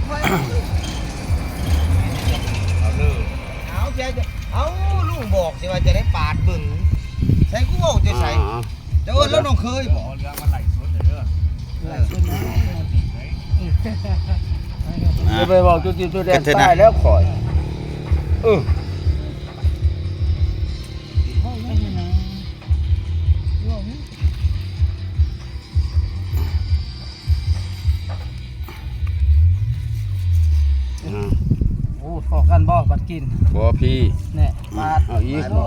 ເອົາເດີ ເອົາ ເອົາ ລຸງບອກຊິວ່າຈະໄດ້ປາດເບິ່ງ ໃສ່ ກູເວົ້າແຕ່ໃສ? ອ່າ ຈະເອີ້ນລາວນ້ອງເຂີຍບໍ? ເອີ ຈະໄປເວົ້າຈຸດຕິດຈຸດແດນ ຕາຍແລ້ວຂ້ອຍ ເອີ. ອືມ ໂອ້ ພໍ້ກັນບໍ່ບັດກິນ? ບໍ່ພີ່ ແນ່ ອືມ ປາດ ເອົາອີກ ເອີ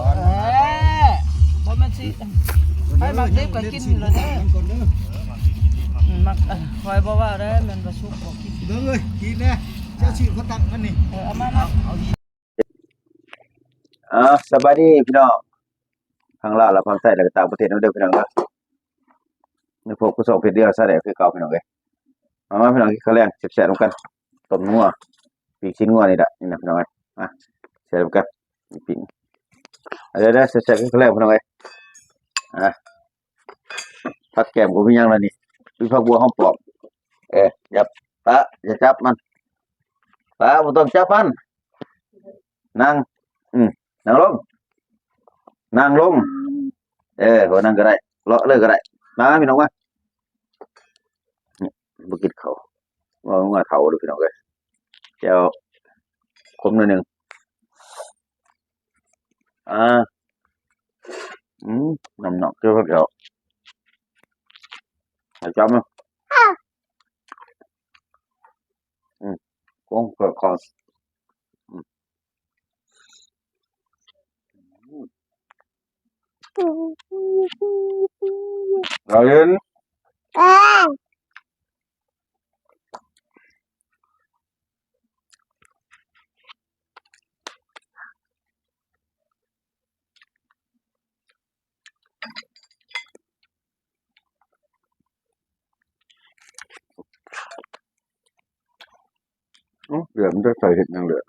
ບໍ່ແມ່ນຊິ ໃຜມັກດິບກໍກິນໂລດເດີ ອືມ ມັກ ຂ້ອຍບໍ່ວ່າເດ້ ແມ່ນວ່າສຸກບໍ່ກິນ ເບິ່ງເອີຍ ກິນແດ່ ເຈົ້າຊິຄົນຕັກມັນນີ້ ເອີ ເອົາມາ ມາ. ອ່າ ສະບາຍດີພີ່ນ້ອງ ທັງລາວ ແລະ ຝັ່ງໄທ ແລະ ຕ່າງປະເທດນຳເດີພີ່ນ້ອງເດີ. ມາພົບກັບຊ່ອງເພັດເດືອນຊາແນລຄືເກົ່າພີ່ນ້ອງເອີຍ. ມາ ມາພີ່ນ້ອງ ກິນເຂົ້າແລງແຊບໆນຳກັນ. ຕົ້ມງົວ ປີ້ງຊີ້ນງົວນີ້ລະ ນີ້ນະພີ່ນ້ອງເອີຍ. ມາແຊບນຳກັນ ປີ້ງ ເດີໆ ແຊບໆກິນເຂົ້າແລງພີ່ນ້ອງເອີຍ. ອ່າ ຜັກແກ້ມກໍມີຫຍັງລະນີ້ ມີຜັກບົ່ວຫອມປ້ອມ. ເອີ ຢ່າ ປະ ຢ່າຈັບມັນ ປະ ບໍ່ຕ້ອງຈັບມັນ. ນັ່ງ ອືມ ນັ່ງລົງ ນັ່ງລົງ. ເອີ ບໍ່ນັ່ງກໍໄດ້ ເລາະເລີຍກໍໄດ້. ມາ ມາພີ່ນ້ອງມາ. ນີ້ ບໍ່ກິນເຂົ້າ ວ່າງົວເຖົ້າເດີພີ່ນ້ອງເອີຍ. ແຈ່ວຂົມໜ້ອຍໜຶ່ງ. ອ່າ ອືມ ນ້ຳໜອກເກີບແລ້ວ ໃຫ້ຈຳເນາະ. ອືມ ໂອ້ ເກີດຄອນ ອືມ ລາວເຫັນ. ໂອ້ ເຫຼືອມັນຈະໃສ່ເຮັດຫຍັງເຫຼືອ.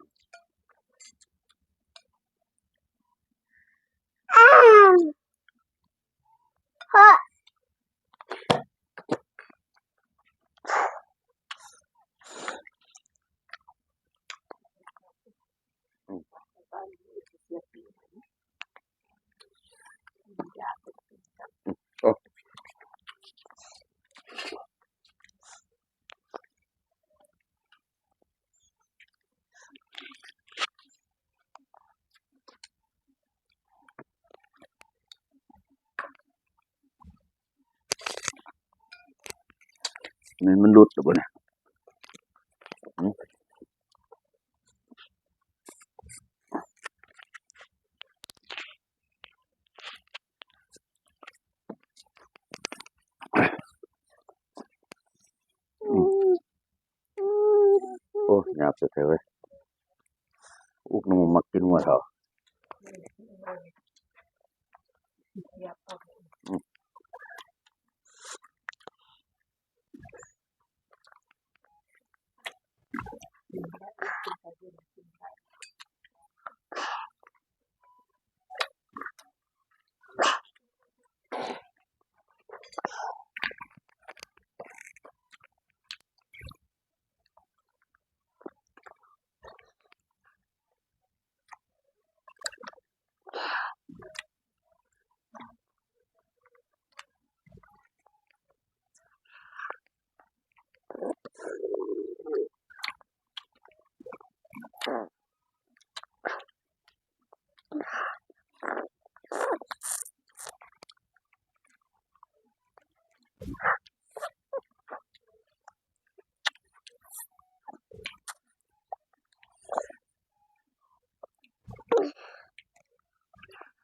ນີ້ມັນຫຼຸດແລ້ວບໍ່ນີ້? ໂອ້ ຫຍາບແທ້ເວີຍ. ອຸກ ນ້ອງມັກກິນງົວເຖົ້າ.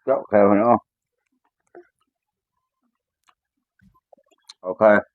ເຈາະແຂ້ວເນາະ ໂອເຄ. ເ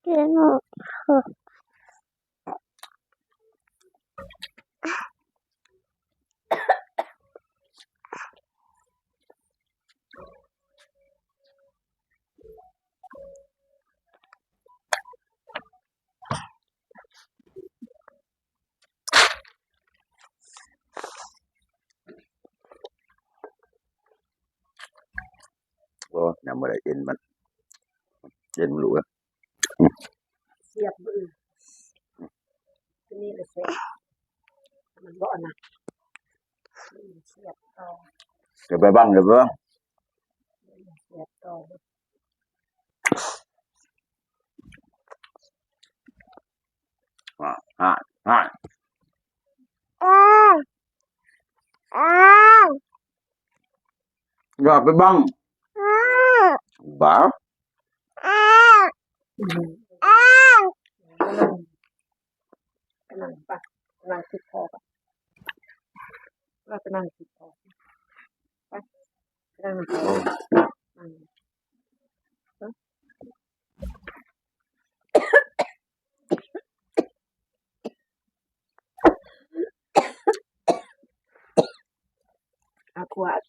ກິນໝົດ. ໂອ້ ຍັງບໍ່ໄດ້ເອັນມັນ ເອັນມັນຫຼູກ. ສຽບມື້ອື່ນ ຕົວນີ້ລະແຊບ ມັນບໍ່ອັນນັ້ນ ສຽບຕໍ່ ດຽວໄປບັງ ດຽວໄປບັງ ສຽບຕໍ່. ອ່າ ອ່າ ອ່າ ຢ່າໄປບັງ ບ້າ. ອືມ ກຳລັງ ກຳລັງປະ ກຳລັງຄິດພໍປະ ວ່າກຳລັງຄິດພໍ ໄປ ກຳລັງ ອາ ຂວດ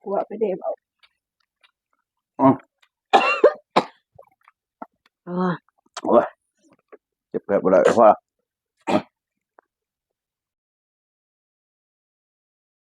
ຂວດໄປເດ້ເວົ້າ ອືມ ໂອ້ຍ ເຈັບແຜບໍ່ໄດ້ ພໍລະ.